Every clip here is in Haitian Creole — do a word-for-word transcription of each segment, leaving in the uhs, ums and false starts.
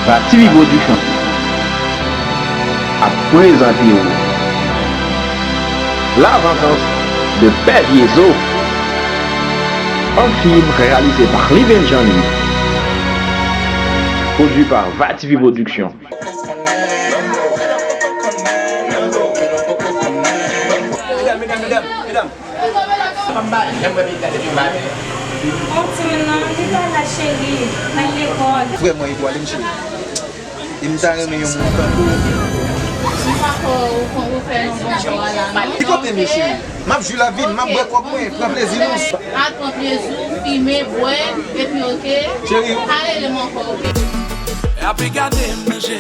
Vativi Production ap prezante w La Vengeance de Pè Vyezo, un film réalisé par Liven Jean Louis, produit par Vativi Production. Medam, medam, medam, medam. Yon timoun nan, li pa la, cheri, nan lekòl. Vrèman, Edouard, li, m cheri. E m ta renmen yon moun tankou w. Ou pa fè, ou fè yon bon bò a la, non? Ki kote m ye, cheri? M ap jwi lavi m, m ap bwè kòk mwen, pran plezi nou. Al pran plezi w, fimen, bwè, epi oke. Cheri. Pa rele m ankò, oke? Ape gade m nan je.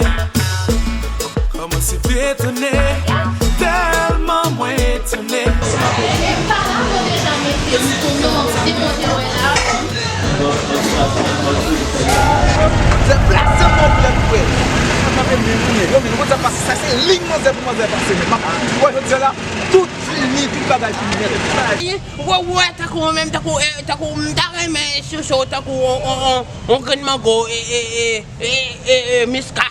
Kòmanse detone, tèlman mwen etone. Se pa la mwen deja mete m pou non, se mwen te wè la. Deplase manzè pou wè. Yo, men, nou konn sa pase, sa se liy manzè pou manzè pase, men m ap wè jodi a la, tout fini, tout bagay fini nèt. Wè, wè, tankou mwen menm, tankou, eh, tankou, m ta renmen chouchou, tankou on, on, on, on grenn mango, e, e, e, e, e, e, miska.